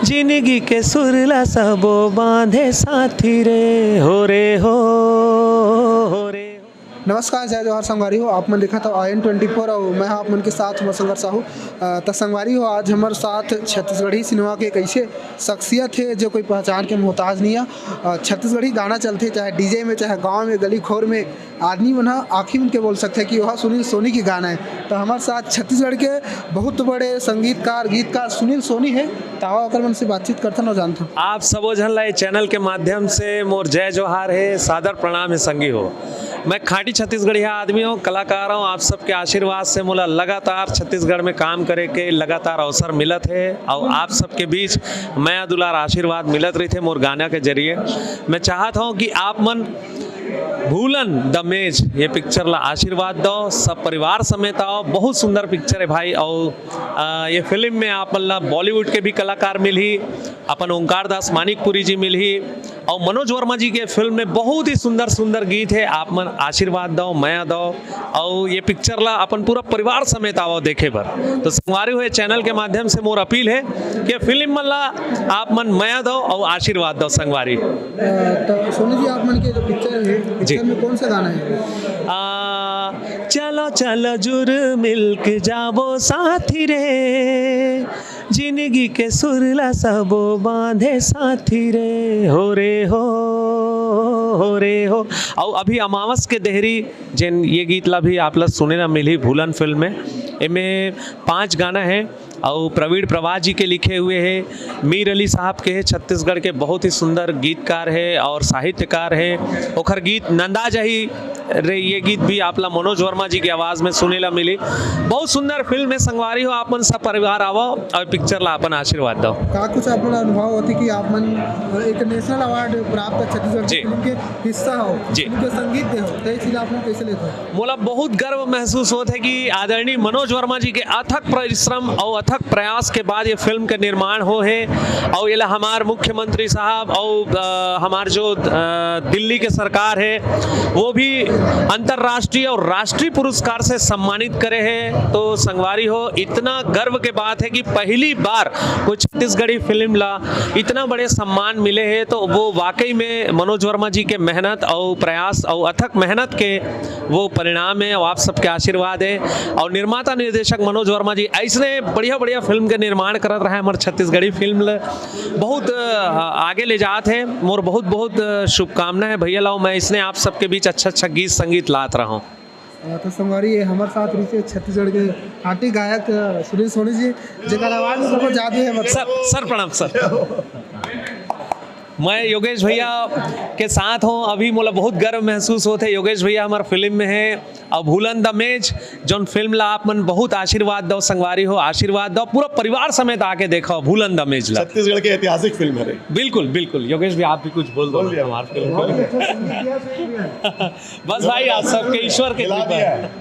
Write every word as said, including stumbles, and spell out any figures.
जिंदगी के सुरला सबो बांधे साथी रे, हो रे हो, हो रे हो। नमस्कार, जय जोहार संगवारी हो। आप मन देखत हव आयन ट्वेंटी फोर अउ मैं हा आप मन के साथ हमर संघर्ष साहू। अ, त संगवारी हो, आज हमर साथ छत्तीसगढ़ी सिनेमा के एक ऐसे शख्सियत हे जो कोई पहचान के मोहताज नहीं है। अ, छत्तीसगढ़ी गाना चलथे, चाहे डीजे में, चाहे गांव में, गली खोर में, आदमी मन ह आँखी मन के बोल सकथे कि वह सुनील सोनी के गाना है। तो हमारे साथ छत्तीसगढ़ के बहुत बड़े संगीतकार, गीतकार सुनील सोनी है। तो आओ, ओकर मन से बातचीत करथन अउ जानथन। आप सबो झन ला ये चैनल के माध्यम से मोर जय जोहार है, सादर प्रणाम है संगी हो। मैं खांटी छत्तीसगढ़िया आदमी हूँ, कलाकार हूँ। आप सबके आशीर्वाद से मोला लगातार छत्तीसगढ़ में काम करे के लगातार अवसर मिलत है और आप सबके बीच मया दुलार आशीर्वाद मिलत रहिथे मोर गाना के जरिए। मैं चाहत हूँ कि आप मन भूलन द मेज ये पिक्चर ला आशीर्वाद दो, सब परिवार समेत आओ। बहुत सुंदर पिक्चर है भाई। और आ, ये फिल्म में आप मन ला बॉलीवुड के भी कलाकार मिलही, अपन ओंकार दास मानिकपुरी जी मिलही और मनोज वर्मा जी के फिल्म में बहुत ही सुंदर सुंदर गीत है। आप मन आशीर्वाद दो, मया दो और ये पिक्चर ला अपन पूरा परिवार समेत आवो देखे बर। तो संगवारी हो, ये चैनल के माध्यम से मोर अपील है कि फिल्म मन ला आप मन मया दो और आशीर्वाद दो संगवारी। अ, तो सोनू जी, आप मन के जो पिक्चर है, पिक्चर जी। में कौन सा गाना है? आ, चलो चलो जुर मिल के जाबो साथी रे, जिंदगी के सुरला सबो बांधे साथी रे, हो रे हो, हो रे हो। और अभी अमावस के देहरी जेन ये गीत ला भी आप ला सुने ला मिलही भूलन फिल्म में। एमे पांच गाना है और प्रवीण प्रवाह जी के लिखे हुए है, मीर अली साहब के है, छत्तीसगढ़ के बहुत ही सुंदर गीतकार है और साहित्यकार है। ओखर गीत नंदा जाही रे, ये गीत भी आप ला मनोज वर्मा जी के आवाज में सुने ला मिली। बहुत सुंदर फिल्म है संगवारी हो, आप मन सब परिवार आवो और पिक्चर ला अपन आशीर्वाद दो। का कुछ आप मन अनुभव होथे कि आप मन एक नेशनल अवार्ड प्राप्त छत्तीसगढ़ की जी। फिल्म के हिस्सा हो, जी। उनके संगीत दे हो, तो ये चीज आप मन कैसे लेते हो? मोला बहुत गर्व महसूस होत है कि आदरणीय मनोज वर्मा जी के अथक परिश्रम और अथक प्रयास के बाद ये फिल्म के निर्माण हो है और ये ला हमार मुख्यमंत्री साहब और, अ, हमार जो, अ, दिल्ली के सरकार है वो भी अंतर्राष्ट्रीय और राष्ट्रीय पुरस्कार से सम्मानित करे है। तो संगवारी हो, इतना गर्व के बात है कि पहली बार कोई छत्तीसगढ़ी फिल्म ला इतना बड़े सम्मान मिले है। तो वो वाकई में मनोज वर्मा जी के मेहनत और प्रयास और अथक मेहनत के वो परिणाम है और आप सबके आशीर्वाद है। और निर्माता निर्देशक मनोज वर्मा जी ऐसने बढ़िया बढ़िया फिल्म के निर्माण करत रहे, हमारे छत्तीसगढ़ी फिल्म ल बहुत, अ, आगे ले जात है। मोर बहुत बहुत, अ, शुभकामना है भैया लाओ, मैं इसने आप सबके बीच अच्छा अच्छा गीत संगीत लात रहूं। अ, तो संगवारी, ये हमारे साथ रहिसे छत्तीसगढ़ के खांटी गायक, अ, सुनील सोनी जी, जेकर आवाज में बहुत जादू है, मतलब। सर, सर प्रणाम सर। मैं योगेश भैया के साथ हूँ, अभी मोला बहुत गर्व महसूस होत है। योगेश भैया हमार फिल्म में है और भूलन द मेज, जौन फिल्म ला आप मन बहुत आशीर्वाद दो संगवारी हो, आशीर्वाद दो, पूरा परिवार समेत आके देखो भूलन द मेज ला। छत्तीसगढ़ के ऐतिहासिक फिल्म है रे। बिल्कुल बिल्कुल, योगेश भैया आप भी कुछ बोल दो हमार फिल्म को। बस भाई, आप सबके ईश्वर के कृपा है।